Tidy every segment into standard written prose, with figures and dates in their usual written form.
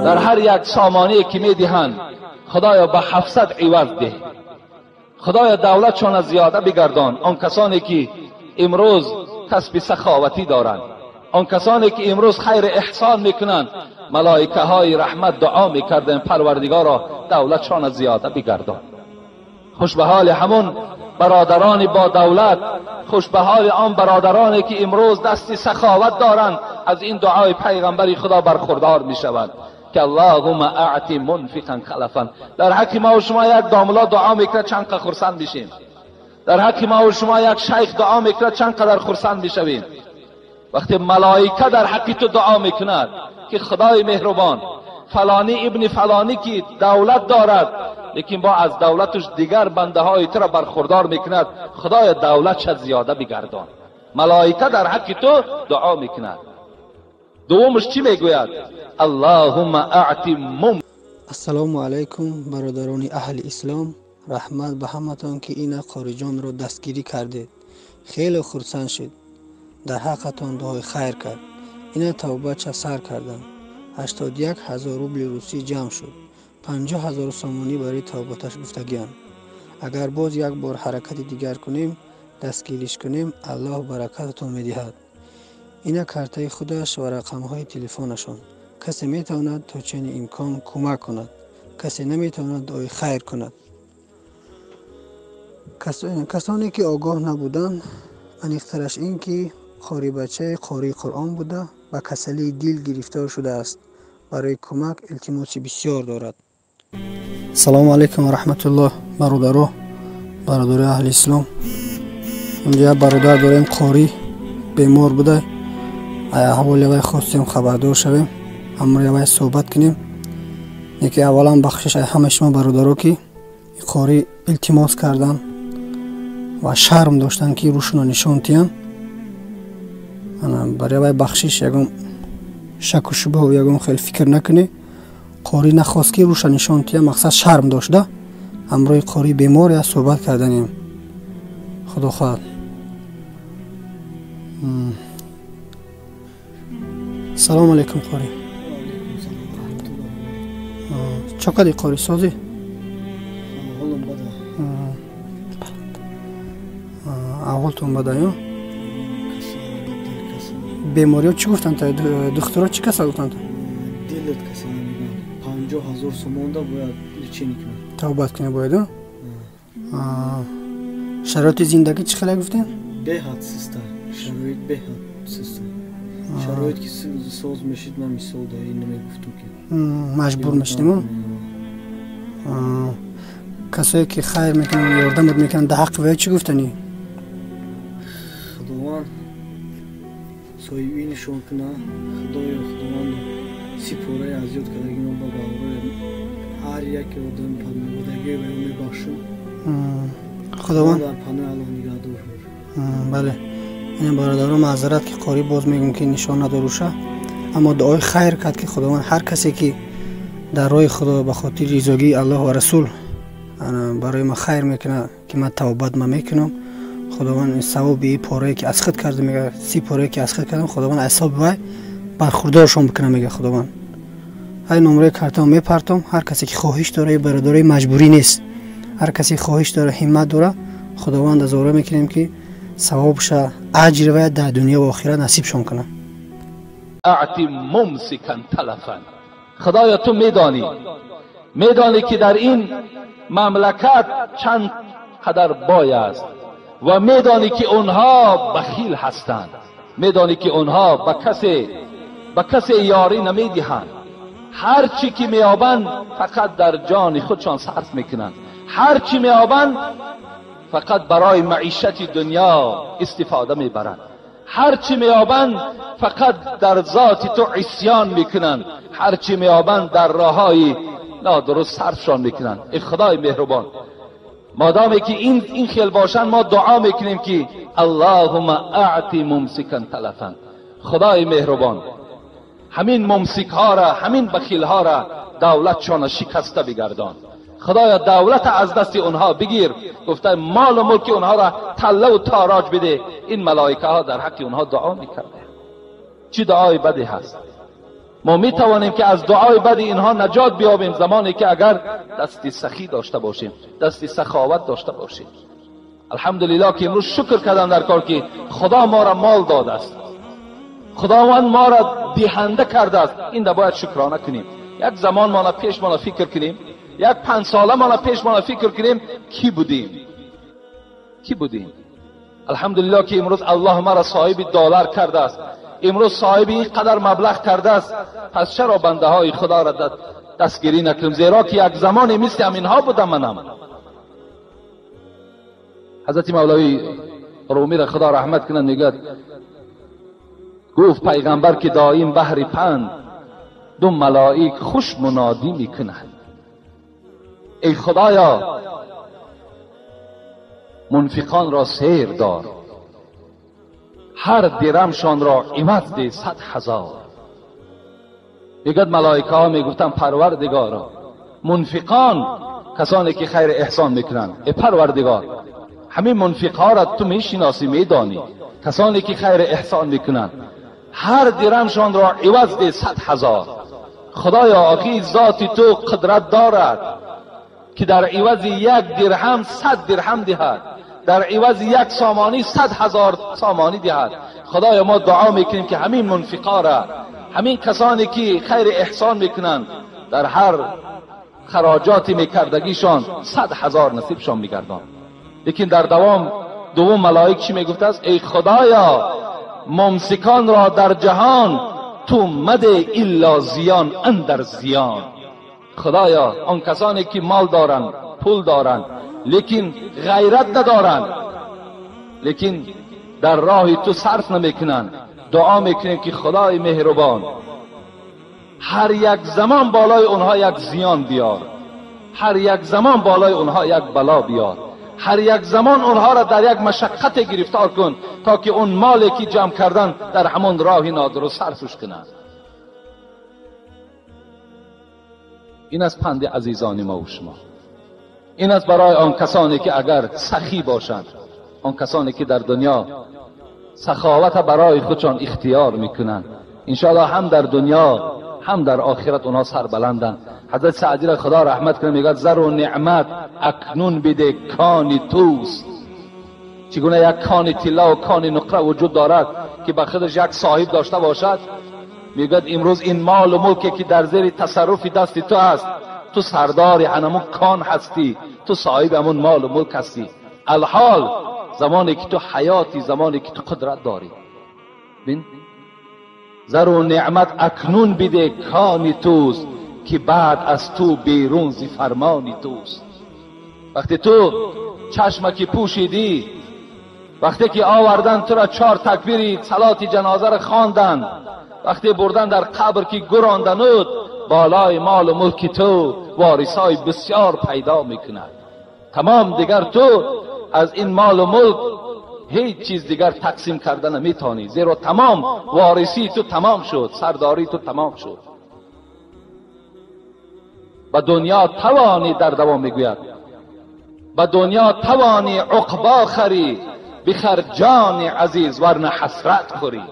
Дар ҳар як сомонае ки медиҳанд, худоё ба 700 иваз деҳ. Худоё давлатшон аз зиёда бигардон. Он касоне ки имрӯз касби саховатӣ доранд, он касоне ки имрӯз хайр эҳсон мекунанд, малоикаҳои раҳмат дуо мекарданд, парвардигоро давлатшон аз зиёда бигардон. Хуш ба ҳоли ҳамон бародарони бо давлат, хуш ба ҳоли он бародароне ки имрӯз дасти саховат доранд, аз ин дуои пайғамбари худо бархурдор мешаванд ки аллоҳумма аъти мунфиқан халафан. Дар ҳаққи ма ва шумо як домла дуо мекунад, чанд қадр хурсанд мешем. Дар ҳаққи ма ва шумо як шайх дуо мекунад, чанд қадар хурсанд мешавем. Вақте малоика дар ҳаққи ту дуо мекунад ки худои меҳрубон, фалонӣ ибни фалонӣ ки давлат дорад, лекин бо аз давлаташ дигар бандаҳои туро бархурдор мекунад, худоя давлатша зиёда бигардон. Малоика дар ҳаққи ту дуо мекунад. Дуввумаш чӣ мегӯяд? Аллоҳумма аъти мум. Ассалому алайкум, бародарони аҳли ислом. Раҳмат ба ҳаматон ки ина қориҷонро дастгирӣ кардед. Хеле хурсанд шуд. Дар ҳаққатон дуои хайр кард. Ина тавбача сар кардам. 81 ҳазор рубли русӣ ҷамъ шуд. 50 ҳазор сомонӣ барои тавбаташ гуфтагиам. Агар боз як бор ҳаракати дигар кунем, дастгириш кунем, Аллоҳ баракататон медиҳад. Ина картаи худаш ва рақамҳои телефонашон. Касе метавонад то чени имкон кӯмак кунад, касе наметавонад дуои хайр кунад. Касоне ки огоҳ набуданд, аниқтараш ин ки қорибачаи қории Қуръон буда, ба касалии дил гирифтор шудааст. Барои кӯмак илтимоси бисёр дорад. Салому алайкум ва раҳматуллоҳ, бародаро, бародарои аҳли ислом. Инҷо як бародар дорем, қорӣ бемор буда. Аҳволи вай хостем хабардор шавем, ҳамроҳи вай суҳбат кунем. Яке аввалан бахшиш ай ҳамаи шумо бародаро ки қорӣ илтимос кардан ва шарм доштан ки рӯшонро нишон диҳанд. Барои вай бахшиш, ягон шаку шубҳу ягон хел фикр накунӣ. Қорӣ нахост ки рӯша нишон диҳад, мақсад шарм дошта. Ҳамроҳи қорӣ бемор я суҳбат карданем. Худо хоҳад. Салому алайкум қорӣ. Чо кардӣ қорӣ, созӣ? Аҳволтон бада ё? Бемориҳо чӣ гуфтанд? Духтуро чӣ касал гуфтанд? Дилат касал мегӯянд. 50 ҳазор сомонда бояд лечение кунад. Тавбат кунед бояд? Шароити зиндагӣ чӣ хеле гуфтем? Беҳад систа. Шароит беҳад систа. Шароит ки соз мешид, ман мисол дар ин намегуфтум ки маҷбур мешидем. Касое ки хайр мекунанд, ёрдамат мекунанд, дар ҳаққи вай чӣ гуфтанӣ? Худованд соҳиби нишон кунад. Худоё, Худованд сипораи азёд кардагино ба баҳрои ҳар яке одам паноҳдагӣ ва мебахшум. Худованд дар паноҳи Аллоҳ нигаҳдор бошад. Бале, ин бародаро маъзарат ки қорӣ боз мегӯм ки нишон надоруша, аммо дуои хайр кард ки Худованд ҳар касе ки дар роҳи Худо ба хотири ризогии Аллоҳ ва Расул барои ман хайр мекунад, ки ман тавбат ма мекунам, Худованд ин савоби порае ки аз худ кардам, мега си порае ки аз худ кардам, Худованд аз савоби вай бархурдоршон бикунад, мега Худованд. Ҳай номраи картао мепартом, ҳар касе ки хоҳиш дора, бародарои маҷбурӣ нест, ҳар касе хоҳиш дора, ҳиммат дора, Худованд аз ора мекунем ки савобша, аҷр вай дар дунё ва охират насибшон кунад. Аъти мумсикан талафан. Худоё, ту медонӣ, медонӣ ки дар ин мамлакат чанд қадар бой аст ва медонӣ ки онҳо бахил ҳастанд, медонӣ ки онҳо ба касе ёрӣ намедиҳанд. Ҳар чӣ ки меёбанд фақат дар ҷони худшон сарф мекунанд, ҳар чӣ меёбанд фақат барои маишати дунё истифода мебаранд, ҳар чӣ меёбанд фақат дар зоти ту исён мекунанд, ҳар чӣ меёбанд дар роҳҳои нодуруст сарфшон мекунанд. Эй Худои меҳрубон, модоме ки ин хел бошанд, мо дуо мекунем ки аллоҳумма аъти мумсикан талафан. Худои меҳрубон, ҳамин мумсикҳоро, ҳамин бахилҳоро давлатшонро шикаста бигардон. Худоё, давлат аз дасти онҳо бигир. Гуфта молу мулки онҳоро таллаву тороҷ биде. Ин малоикаҳо дар ҳаққи онҳо дуо мекарданд. چی دعای بدی هست. ما می توانیم که از دعای بد اینها نجات بیابیم زمانی که اگر دستی سخی داشته باشیم، دستی سخاوت داشته باشیم. الحمدلله که امروز شکر کردم در کار که خدا ما را مال داده است، خداوند ما را دهنده کرده است. این را باید شکرانه کنیم. یک زمان ما پیش ما فکر کنیم، یک 5 ساله ما پیش ما فکر کنیم کی بودیم، کی بودیم. الحمدلله که امروز الله ما را صاحب دلار کرده است، امروز صاحب اینقدر مبلغ کرده است. پس چرا بنده های خدا را دستگیری نکنیم؟ زیرا که یک زمانی مثل همینها بودم منم. حضرت مولوی رومی را خدا رحمت کنه میگه گفت پیغمبر که دایم بحر پند دو ملائک خوش منادی میکنند. ای خدایا منفقان را سیر دار، هر درمشان را عوض ده 100,000. میگد ملائکه ها میگفتن پروردگارا، منفقان کسانی که خیر احسان میکنند، ای پروردگار همین منفق ها را تو میشناسی میدانی، کسانی که خیر احسان میکنند هر درمشان را عوض ده 100,000. خدایا آخی ذات تو قدرت دارد که در عوض 1 درهم 100 درهم دهد، در عوض 1 سامانی 100,000 سامانی دهد. خدایا ما دعا میکنیم که همین منفقا را، همین کسانی که خیر احسان میکنند، در هر خراجاتی میکردگیشان 100,000 نصیبشان میگردان. لیکن در دوام دوم ملائک چی میگفت است؟ ای خدایا ممسکان را در جهان تو مده الا زیان اندر زیان. خدایا آن کسانی که مال دارند، پول دارند، لیکن غیرت ندارند، لیکن در راه تو صرف نمیکنند، دعا میکنیم که خدای مهربان هر یک زمان بالای اونها یک زیان بیار، هر یک زمان بالای اونها یک بلا بیار، هر یک زمان اونها را در یک مشقت گرفتار کن تا که اون مالی که جمع کردن در همان راه نادرست صرفش کنند. این از پند عزیزان ما و شما، این از برای آن کسانی که اگر سخی باشند، آن کسانی که در دنیا سخاوت برای خودشان اختیار میکنند، انشاءالله هم در دنیا هم در آخرت اونها سربلندند. حضرت سعدی را خدا رحمت کنه میگه زر و نعمت اکنون بده کانی توست. چگونه یک کان طلا و کان نقره وجود دارد که به خودش یک صاحب داشته باشد؟ میگه امروز این مال و ملکی که در زیر تصرف دست تو است، تو سردار همون کان هستی، تو صاحب همون مال و ملک هستی. الحال زمانی که تو حیاتی، زمانی که تو قدرت داری. بین زر و نعمت اکنون بده کانی توست که بعد از تو بیرون زی فرمانی توست. وقتی تو چشمکی پوشیدی، وقتی که آوردن تو را 4 تکبیری صلات جنازه را خواندن، وقتی بردن در قبر که گراندند، بالای مال و ملک تو وارثای بسیار پیدا میکند. تمام دیگر تو از این مال و ملک هیچ چیز دیگر تقسیم کرده نمیتونی، زیرا تمام وارثی تو تمام شد، سرداری تو تمام شد. به دنیا توانی، در دوام میگوید به دنیا توانی عقبا خری، بخر جان عزیز ورنه حسرت خوری.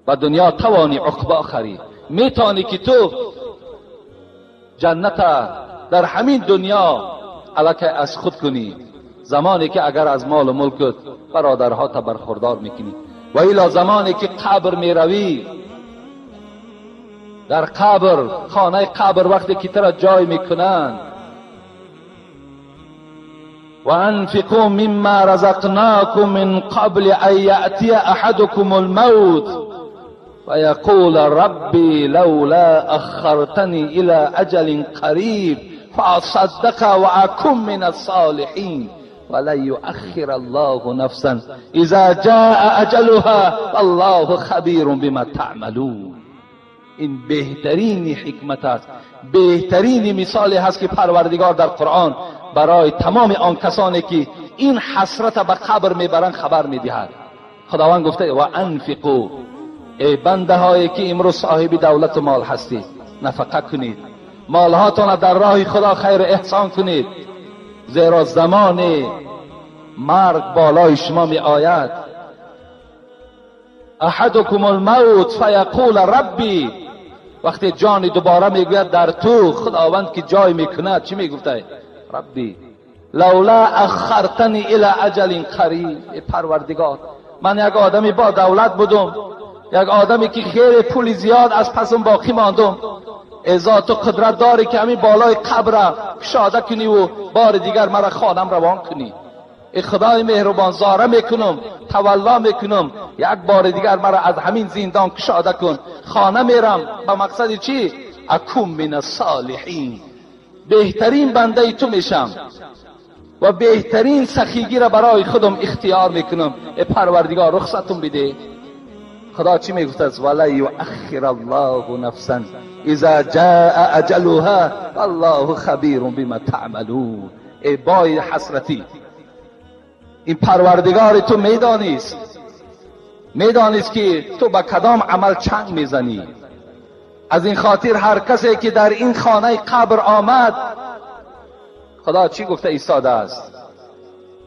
به دنیا توانی عقبا خری، میتونی که تو جنت در همین دنیا علاکه از خود کنی، زمانی که اگر از مال و ملکت برادرها تا برخوردار میکنی. و الا زمانی که قبر میروی، در قبر، خانه قبر وقتی که ترا جای میکنند، و انفقوا مما رزقناکم من قبل ان یأتی احدکم الموت فیقول ربی لولا اخرتنی الى اجل قریب فاصدق واکن من الصالحین ولن یؤخر الله نفسا اذا جاء اجلها والله خبیر بما تعملون. این بهترین حکمت است، بهترین مثالی هست که پروردگار در قرآن برای تمام آن کسانی که این حسرت به قبر میبرند خبر میدهد. خداوند گفته و انفقوا، ای بنده هایی که امروز صاحب دولت و مال هستید، نفقه کنید، مالهاتان در راه خدا خیر احسان کنید، زیرا زمان مرگ بالای شما می آید. احدکم الموت فیقول ربی، وقتی جان دوباره میگوید در تو خداوند که جای میکند چی میگفته؟ ربی لولا اخرتنی الی اجل قریب. پروردگار من یک آدمی با دولت بودم، یک آدمی که خیلی پول زیاد از پسم باقی ماندم، ازا تو قدرت داری که همین بالای قبر کشاده کنی و بار دیگر مرا خانم روان کنی. ای خدای مهربان زاره میکنم، تولا میکنم، یک بار دیگر مرا از همین زندان کشاده کن، خانه میرم. به مقصد چی؟ اکون من الصالحین، بهترین بنده تو میشم و بهترین سخیگی را برای خودم اختیار میکنم. ای پروردگار رخصتم بده. خدا چی میگفت است؟ ولا یؤخر الله نفسا اذا جاء اجلها والله خبیر بما تعملون. ای بای حسرتی، این پروردگار تو میدانست، میدانست که تو به کدام عمل چنگ میزنی. از این خاطر هر کسی که در این خانه قبر آمد، خدا چی گفته ایستاده است؟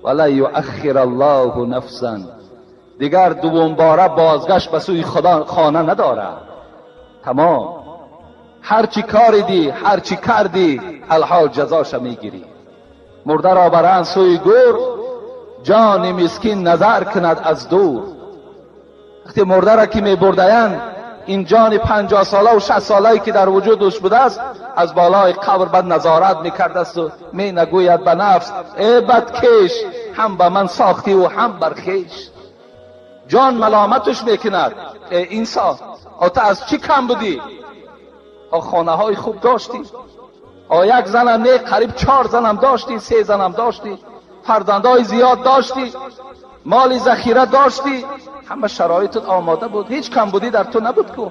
ولا یؤخر الله نفسا، دیگر دوم باره بازگشت به سوی خدا خانه نداره. تمام، هر چی کاریدی، هر چی کردی، الحال جزاش میگیری. مرده را برند سوی گور، جان مسکین نظر کند از دور. وقتی مرده را که میبردند، این جان 50 ساله و 60 ساله که در وجودش بوده است، از بالای قبر بد نظارت میکرده است و می نگوید به نفس ای بدکش، هم به من ساختی و هم بر خویش. جان ملامتش میکند، ای انسان تو از چی کم بودی؟ خانه های خوب داشتی، یک زنم نه قریب 4 زنم داشتی، 3 زنم داشتی، فرزندهای زیاد داشتی، مال ذخیره داشتی، همه شرایطت آماده بود، هیچ کم بودی در تو نبود کو.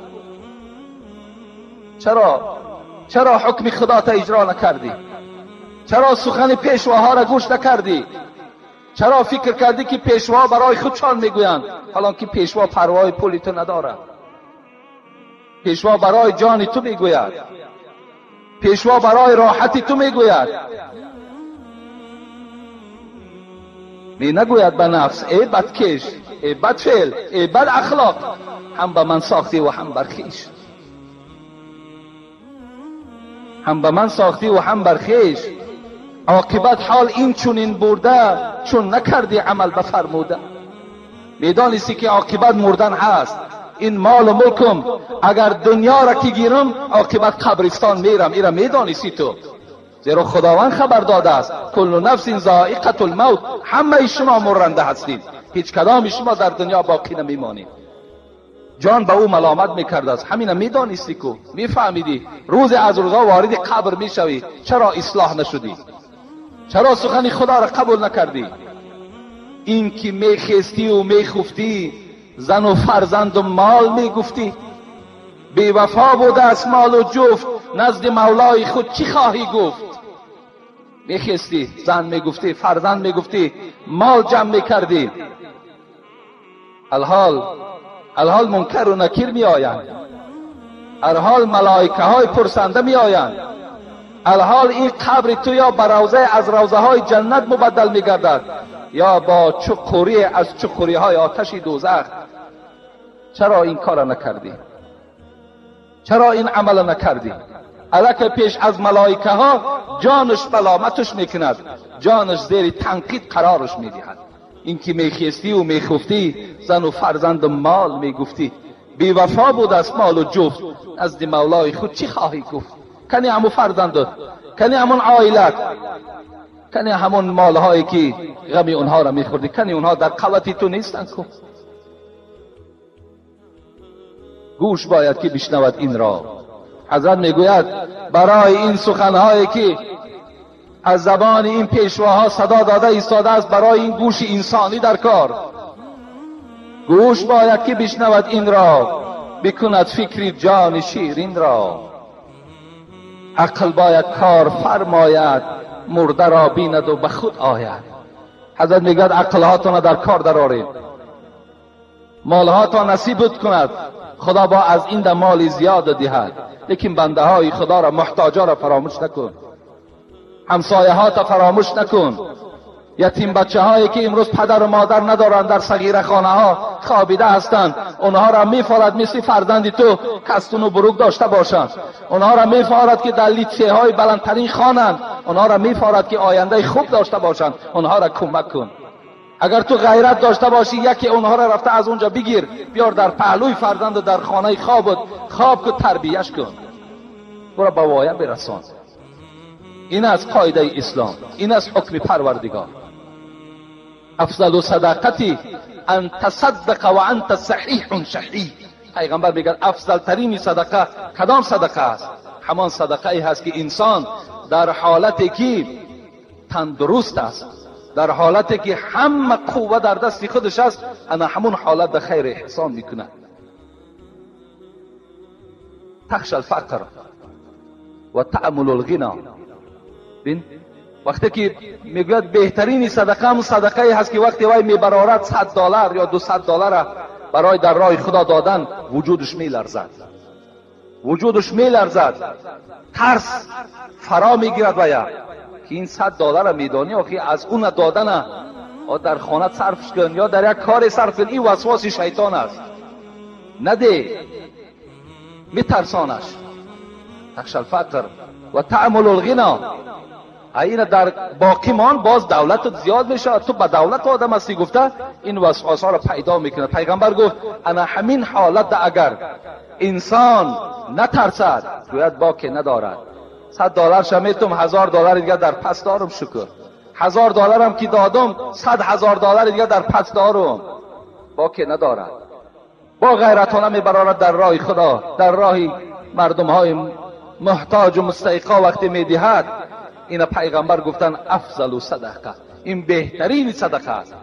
چرا حکم خدا تا اجرا نکردی؟ چرا سخن پیشواها را گوش نکردی؟ چرا فکر کردی که پیشوا برای خودشان میگویند، حالا که پیشوا پروای پولی تو ندارد؟ پیشوا برای جان تو میگوید، پیشوا برای راحتی تو میگوید. می نگوید به نفس ای بدکش، ای بدفعل، ای بد اخلاق، هم به من ساختی و هم بر خویش، هم به من ساختی و هم بر خویش. عاقبت حال این چنین برده، چون نکردی عمل بفرموده. میدانستی که عاقبت مردن هست. این مال و ملکم اگر دنیا را که گیرم، عاقبت قبرستان میرم. ایرا میدانستی تو، زیرا خداوند خبر داده است کل نفس ذائقه الموت، همه شما مرنده هستید، هیچ کدام شما در دنیا باقی نمیمانید. جان به او ملامت میکرد است. همین میدانستی کو، میفهمیدی روز از روزها وارد قبر میشوی. چرا اصلاح نشدی؟ چرا سخن خدا را قبول نکردی؟ این که میخستی و میخفتی، زن و فرزند و مال میگفتی، بی وفا بوده است مال و جفت، نزد مولای خود چی خواهی گفت؟ میخستی، زن میگفتی، فرزند میگفتی، مال جمع میکردی. الحال منکر و نکیر میآیند، الحال ملائکه های پرسنده میآیند، الحال این قبر تو یا به روضه از روضه های جنت مبدل میگردد، یا با چقوری از چقوری های آتش دوزخ. چرا این کار نکردی؟ چرا این عمل نکردی؟ الک پیش از ملائکه ها جانش ملامتش میکند، جانش زیر تنقید قرارش میدهد. این که میخستی و میخفتی، زن و فرزند و مال میگفتی، بی وفا بود از مال و جفت، نزد مولای خود چی خواهی گفت؟ کنی همون فرزندت، کنی همون عائلت، کنی همون مالهایی که غمی اونها را میخوردی، کنی اونها در قوتی تو نیستن کو. گوش باید که بشنود این را. حضرت میگوید برای این سخنهایی که از زبان این پیشواها صدا داده ایستاده است، برای این گوش انسانی در کار، گوش باید که بشنود این را، بکند فکری جان شیرین را. عقل باید کار فرماید، مرده را بیند و به خود آید. حضرت میگوید عقلهاتان را در کار درآرید، مالهاتان نصیبت کند، خدا با از این مال زیاد دهد، لیکن بنده های خدا را، محتاجا را فراموش نکن، همسایه ها تا فراموش نکن. یتیم بچه هایی که امروز پدر و مادر ندارند در صغیره خانه ها خوابیده هستند، اونها را میفارد مثل فرزند تو کستون و بروک داشته باشند. اونها را میفارد که در لیسه های بلندترین خوانند. اونها را میفارد که آینده خوب داشته باشند. اونها را کمک کن. اگر تو غیرت داشته باشی یکی اونها را رفته از اونجا بگیر بیار در پهلوی فرزند و در خانه خوابت خواب کن، تربیهش کن، برو به وایه برسان. این از قاعده اسلام، این از حکم پروردگار. افضل صدقتی ان تصدق و انت صحیح شحیح. پیغمبر میگه افضل ترین صدقه کدام صدقه است؟ همان صدقه ای هست که انسان در حالتی که تندرست است، در حالتی که همه قوه در دست خودش است، انا همون حالت در خیر احسان میکنه. تخش الفقر و تأمل الغنا. بین وقتی که میگوید بهترین صدقه هم صدقه ای هست که وقتی وای میبرارد $100 یا $200 برای در راه خدا دادن، وجودش میلرزد، وجودش میلرزد، ترس فرا میگیرد ویا که این $100 میدانی آخی از اون دادن در خانه صرفش کن یا در یک کار صرف کن. این وسواس شیطان است، نده، میترسانش. تخش الفقر و تأمل الغنا. این در باقی مان باز دولت زیاد میشه، تو به دولت آدم هستی گفته این وسواس ها را پیدا میکنه. پیغمبر گفت انا همین حالت اگر انسان نترسد گوید باکی ندارد. $100 میتم، $1000 دیگه در پس دارم، شکر. $1000 هم که دادم، $100,000 دیگه در پس دارم، باکی ندارد. با غیرتانه میبرارد در راه خدا، در راه مردم های محتاج و مستحقا وقتی میدهد. این پیغمبر گفتن افضل صدقه، این بهترین صدقه است.